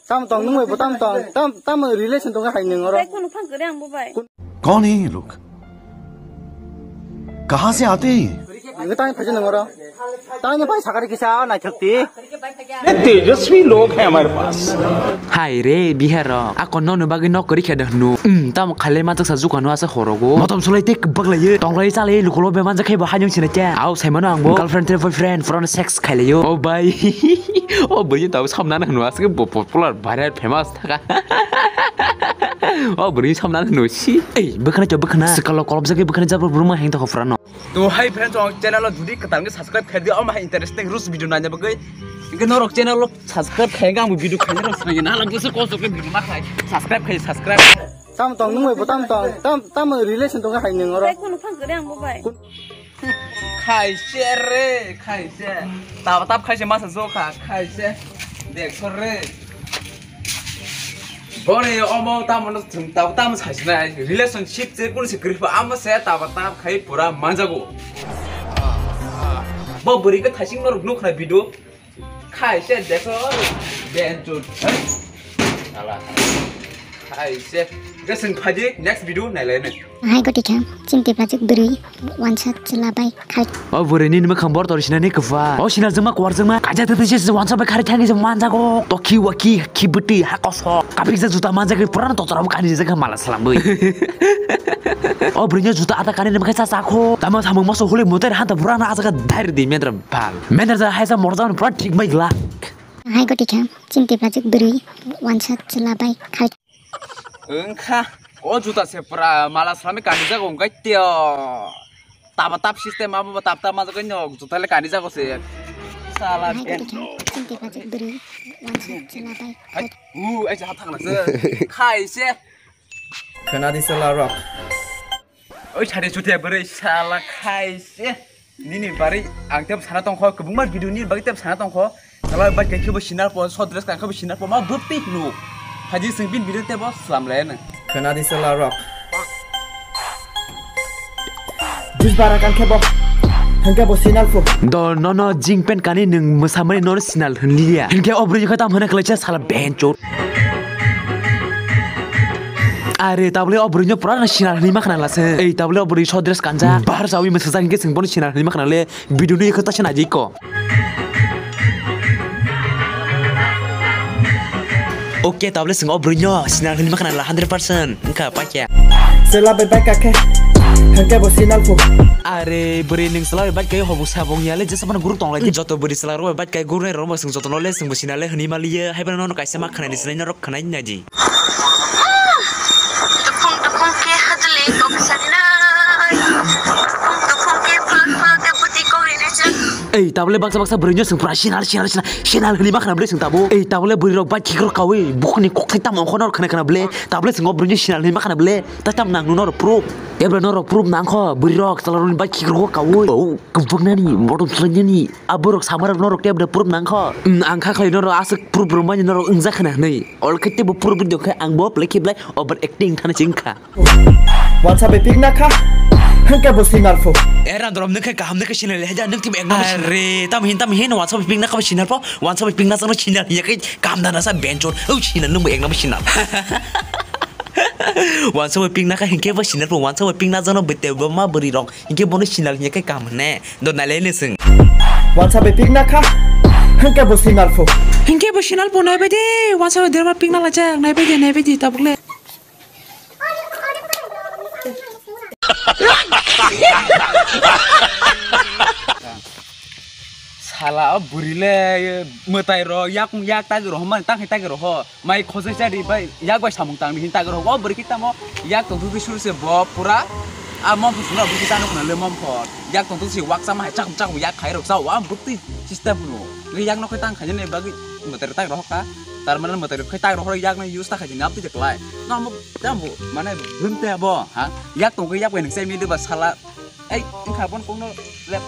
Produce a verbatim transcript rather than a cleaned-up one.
Tam tong nung bai bo tam tong. Tam, tam relation tong hai nung oro. Bai, kunu phang kare ang bo bai. कौन है ये लोग? कहाँ से आते हैं ये? Ang tang phaji nung oro. Tang ni pai sakari kisa nai thakti. ये तेजस्वी लोग हैं हमारे पास। Hai re, Bihar rok. Ako nono bagwi nok kori khe de hnu. Hmm, tam khale ma jaksa juka no asa horogo. Motom sulai te kwbak lai ye. Tong lai cha lai ye, lukulo be man jakhe bo hai nung sinai te. Au sai mano ang bo. Girlfriend te boyfriend, friend sex khai lai yo. Oh bai. Oh bwrwi tabo samna nang hnu aswk bo popular viral famous thaka. Oh bwrwi samna nang hnu si. Ei, bwkhana cho bwkhana. Swkalo kolop jagwi bwkhana jabra bwrwma heng tokho phrano. To hi friends, ang channel o judi kwtal khe subscribe khai di, omo hai interesting rules video naina bagwi. Hingke norok channel o subscribe khai, ang video khai norok sinai na lang, bwswk kosto khe video ma khai. Subscribe khai, subscribe. Tam tong nung bai bo tam tong. Tam, tam relation tong hai nung oro. Bai, kunu phang kare ang bo bai. Khaise re, khaise. Taba tab khaise masa jo kha, khaise. Dekho re. Boni omo tamo no chwng tabo tamo saisnai relationship se kun se kwrwi pha amo se taba tab khai pura manjago. Bo bwrwi khe thaising norok nukha video. Khaise dekho, ben chut. Sala. Khaise. Ge sing phaji next video nailai nai. Hai goti kha, chini tipra chik bwrwi wansa chwla bai khai. O bwrwi ni mwkhang bor tor sinani kwpha. O sina jwngma kwar jwngma. Kaja tete se wansa bai khari thangi se manjago. Tokhi waki khibwtwi ha kosok. Kapik ja juta manjagwi pura tochora bo kani jagwi mala salambwi. O bwrwi ni juta ata kani ni mwkhai sa sakho. Tamo samung moso hule mutai hanta pura na ajaga dair di mendra bal. Mendra ja haisa morjan pura thik mai glak. Hai goti kha, chini tipra chik bwrwi wansa chwla bai khai. Wngkha, o juta se pura mala salami kani jago wngkha tio. Taba tap system abo bo tap tap majak no juta le kani jago se. Sala hai goti kha, chini tipra chik bwrwi wansa chwla bai. Hai, u, ai sa thang na se. Khai se. Khna di sala rok. Oi, sari chutia bwrwi sala khai se. Nini bari ang tep sana tongkho, kwbangma video ni bari tep sana tongkho. Sala bai khe bo sinar po, so dress kan khe bo sinar po, ma bwtwi hnu. Haji sing bin video tebo slam le na. Khna di sala rok. Jus bara kan khe bo. Hangke bo sinar po. Do nono jing pen kani nung musamani nono sinar hwnliya. Hingke obri khe tam hana khlai cha sala benchot. Are tabule o bwrwi no pura na sinar hwnwi ma khna lase. Ei tabule o bwrwi so dress kanja. Bahar sawi mesa jang ke sing bono sinar hwnwi ma khna le. Video ni kota se naji ko. Oke tabule sing o bwrwi no sinar hwnwi ma khna la hundred percent. Wngkha paikya. Sela bai bai kakhe. Hangke bo sinar fu. Are bwrwi ning sela bai bai kai hobo sabong ya le jesa bono guru tong lai. Joto bwrwi sela bai bai kai guru ne ro ma sing joto no le sing bo sinar le hwnwi ma liye. Hai bono no kaisa ma khna ni sinai no rok khna ni naji. Tukhum tukhum khe hajali kok sanai. Tukhum tukhum khe phulak phulak khe buti kok rinai chwng. Ei tabule baksa baksa bwrwi no sing pura sinal sinal sinal sinal hwnwi ma khna bwle sing tabo. Ei tabule bwrwi rok bai khikrok kawi bukhuni kok thai tamo khonor khna khna bwle tabule sing o bwrwi no sinal hwnwi ma khna bwle tai tam nang nuno rok proof. Ebra no rok proof nang kho bwrwi rok chala rok bai khikrok kawi. Oh. Kwbwknani, motom swlainani, aborok samarok norok tei bre proof nang kho. Ang kha khlai norok aswk proof rwmani norok wngjak khna hwnwi. Ol khe teibo proof rwdi khe ang bo play khe blai over acting thani ching kha. Wansa bai pik na kha, hwnkhe bo sinar phu. E randrom nokhe kaham nokhe sinai le haja nok tip ekdom. Are tam hin tam hin wansa bai pik na kha sinar pho, wansa bai pik na chang sinar ya khe kam dana sa benchor. Au sinar nung bai ekdom sinar. Wansa bai pik na kha hwnkhe bo sinar pho, wansa bai pik na jano bai teibo ma bwrwi rok. Hinkhe bono sinal hinya khe kaham hwnne. Do nailai ne swng. Wansa bai pik na kha. Hinkhe bo sinal pho. Hinkhe bo sinal pho naibai de. Wansa bai derma pik na lajak naibai de, naibai de tabuk le. Sala o bwrwi le mwtai ro yak yak tagi ro hwnmani tang khe tagi ro ho. Mai khosai cha di bai, yak bai samung tang di hin tagi rok. O bwrwi khe tamo yak tong thung thung suru se bo pura. A mom phung suna bwrwi khe chano khna le mom phor. Yak tong thung si wak chama hai chak chak yak khai rok cha wa bwtwi system phunu. Le yak nok khai tang khai ne bagwi mwtai rok tagi rok kha. Tar mane mwtai rok khai tagi rok yak no use ta khai ni abdi je klai. No mo tamo mane bhum te bo ha. Yak tong khai yak bai nang sai mi de ba sala. Ei, wngkha bon kongno lep.